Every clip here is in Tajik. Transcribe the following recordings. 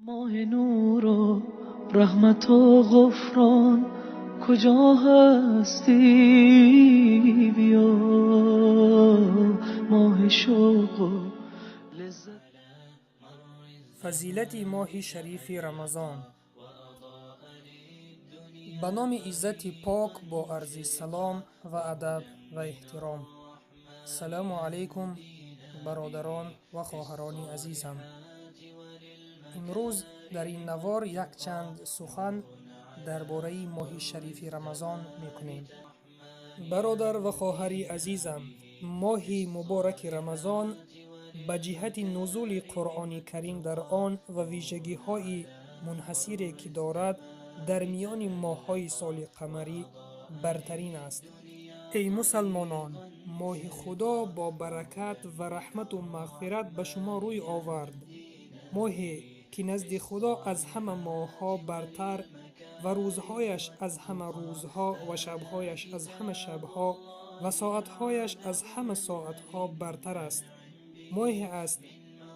Моҳи нуру раҳмату ғуфрон, куҷо ҳастӣ, биё. Моҳи шавқу лаззат. Фазилати моҳи шарифи Рамазон. Ба номи Иззати Пок, бо арзи салом ва адаб ва эҳтиром. Салому алайкум, бародарон ва хоҳарони азизам. Имрӯз дар ин навор якчанд сухан дар бораи моҳи шарифи Рамазон мекунем. Бародар ва хоҳари азизам, моҳи мубораки Рамазон ба ҷиҳати нузули Қуръони Карим дар он ва вижагиҳои мунҳасире, ки дорад, дар миёни моҳҳои соли қамарӣ бартарин аст. Эй мусалмонон, моҳи Худо бо баракат ва раҳмату мағфират ба шумо рӯй овард, моҳе, ки назди Худо аз ҳама моҳҳо бартар ва рӯзҳояш аз ҳама рӯзҳо ва шабҳояш аз ҳама шабҳо ва соатҳояш аз ҳама соатҳо бартар аст. Моҳе аст,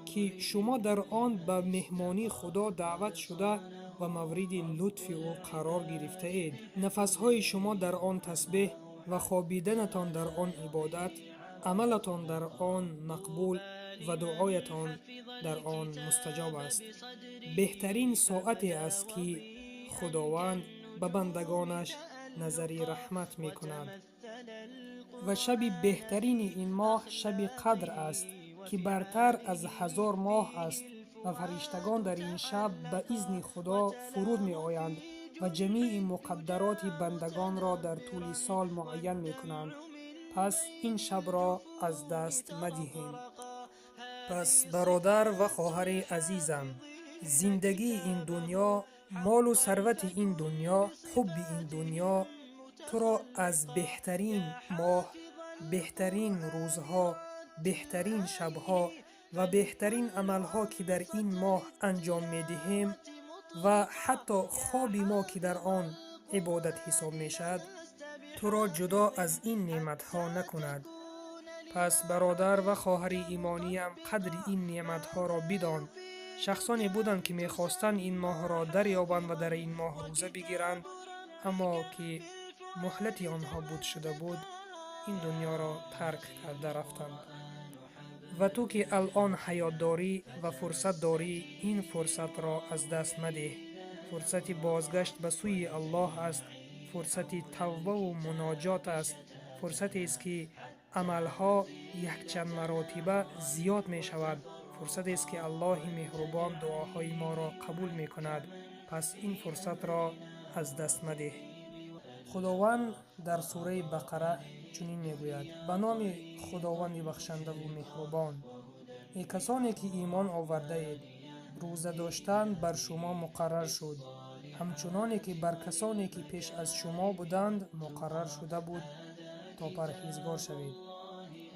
ки шумо дар он ба меҳмонии Худо даъват шуда ва мавриди лутфи ӯ қарор гирифтаед. Нафасҳои шумо дар он тасбеҳ ва хобиданатон дар он ибодат, амалатон дар он мақбул ва дуоятон дар он мустаҷоб аст. Беҳтарин соате аст, ки Худованд ба бандагонаш назари раҳмат мекунад. Ва шаби беҳтарини ин моҳ шаби Қадр аст, ки бартар аз 1000 моҳ аст ва фариштагон дар ин шаб ба изни Худо фуруд меоянд ва ҷамеи муқаддароти бандагонро дар тӯли сол муайян мекунанд. Пас ин шабро аз даст мадиҳем. Пас, бародар ва хоҳари азизам, зиндагии ин дунё, молу сарвати ин дунё, ҳубби ин дунё туро аз беҳтарин моҳ, беҳтарин рӯзҳо, беҳтарин шабҳо ва беҳтарин амалҳо, ки дар ин моҳ анҷом медиҳем, ва ҳатто хоби мо, ки дар он ибодат ҳисоб мешавад, туро ҷудо аз ин неъматҳо накунад. Пас, бародар ва хоҳари имониям, қадри ин неъматҳоро бидон. Шахсоне буданд, ки мехостанд ин моҳро дарёбанд ва дар ин моҳ рӯза бигиранд, аммо ки муҳлати онҳо буд шуда буд, ин дунёро тарк карда рафтанд. Ва ту, ки алъон ҳаёт дорӣ ва фурсат дорӣ, ин фурсатро аз даст мадеҳ. Фурсати бозгашт ба сӯи Аллоҳ аст, фурсати тавбаву муноҷот аст, фурсатест, ки амалҳо якчанд маротиба зиёд мешавад, фурсатест, ки Аллоҳи меҳрубон дуоҳои моро қабул мекунад. Пас ин фурсатро аз даст мадеҳ. Худованд дар сураи Бақара чунин мегӯяд: Ба номи Худованди бахшандаву меҳрубон. Эй касоне, ки имон овардаед, рӯза доштан бар шумо муқаррар шуд, ҳамчуноне ки бар касоне, ки пеш аз шумо буданд, муқаррар шуда буд, то парҳезгор шавед.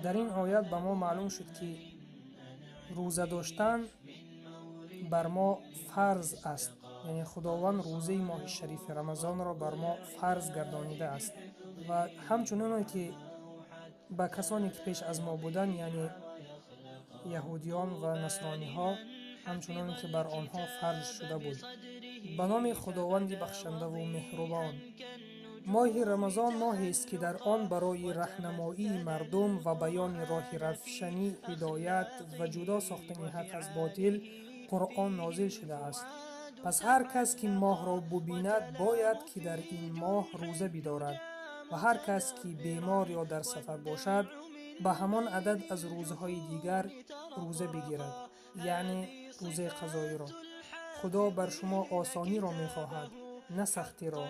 Дар ин оят ба мо маълум шуд, ки рӯза доштан бар мо фарз аст, яъне Худованд рӯзаи моҳи шарифи Рамазонро бар мо фарз гардонидааст. Ва ҳамчуноне ки ба касоне, ки пеш аз мо буданд, яъне яҳудиён ва насрониҳо, ҳамчуноне ки бар онҳо фарз шуда буд. Ба номи Худованди бахшандаву меҳрубон. Моҳи Рамазон моҳест, ки дар он барои раҳнамоии мардум ва баёни роҳи равшанӣ, ҳидоят ва ҷудо сохтани ҳақ аз ботил Қуръон нозил шудааст. Пас ҳар кас, ки моҳро бубинад, бояд ки дар ин моҳ рӯза бидорад ва ҳар кас, ки бемор ё дар сафар бошад, ба ҳамон адад аз рӯзҳои дигар рӯза бигирад, яъне рӯзаи қазоиро. Худо бар шумо осониро мехоҳад, на сахтиро,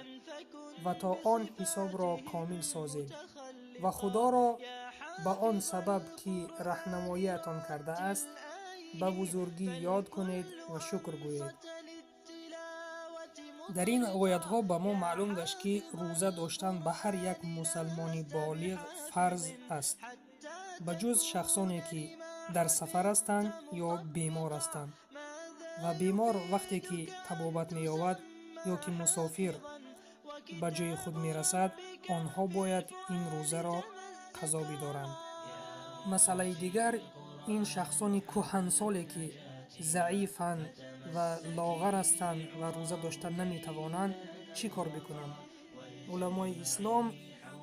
ва то он ҳисобро комил созед ва Худоро ба он сабаб, ки раҳнамоиятон кардааст, ба бузургӣ ёд кунед ва шукр гӯед. Дар ин оятҳо ба мо маълум гашт, ки рӯза доштан ба ҳар як мусалмони болиғ фарз аст, ба ҷуз шахсоне, ки дар сафар ҳастанд ё бемор ҳастанд. Ва бемор вақте ки табобат меёбад ё ки мусофир ба ҷои худ мерасад, онҳо бояд ин рӯзаро қазо бидоранд. Масъалаи дигар ин шахсони кӯҳансоле, ки заифанд ва лоғар ҳастанд ва рӯза дошта наметавонанд, чӣ кор бикунанд? Уламои ислом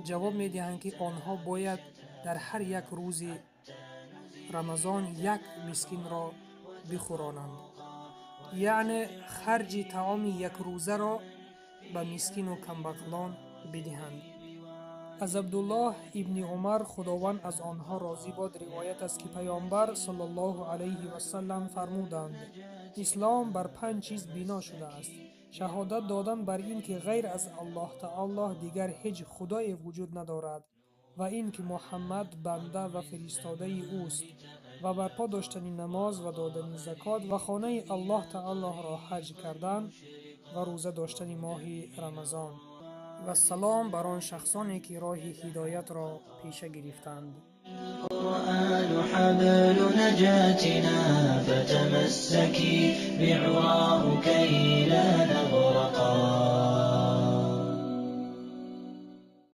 ҷавоб медиҳанд, ки онҳо бояд дар ҳар як рӯзи Рамазон як мискинро бихӯронанд, яъне харҷи таоми якрӯзаро ба мискину камбағалон бидиҳанд. Аз Абдуллоҳ ибни Умар, Худованд аз онҳо розӣ бод, ривоят аст, ки Паёмбар саллаллоҳу алайҳи васаллам фармуданд: «Ислом бар панҷ чиз бино шудааст: шаҳодат додан бар ин ки ғайр аз Аллоҳ таоло дигар ҳеҷ худое вуҷуд надорад ва ин ки Муҳаммад банда ва фиристодаи ӯст, ва барпо доштани намоз ва додани закот ва хонаи Аллоҳ таолоро ҳаҷ кардан ва рӯза доштани моҳи Рамазон». Вассалом бар он шахсоне, ки роҳи ҳидоятро пеша гирифтанд. القرآن حبل نجاتنا فتمسكي بعراه كي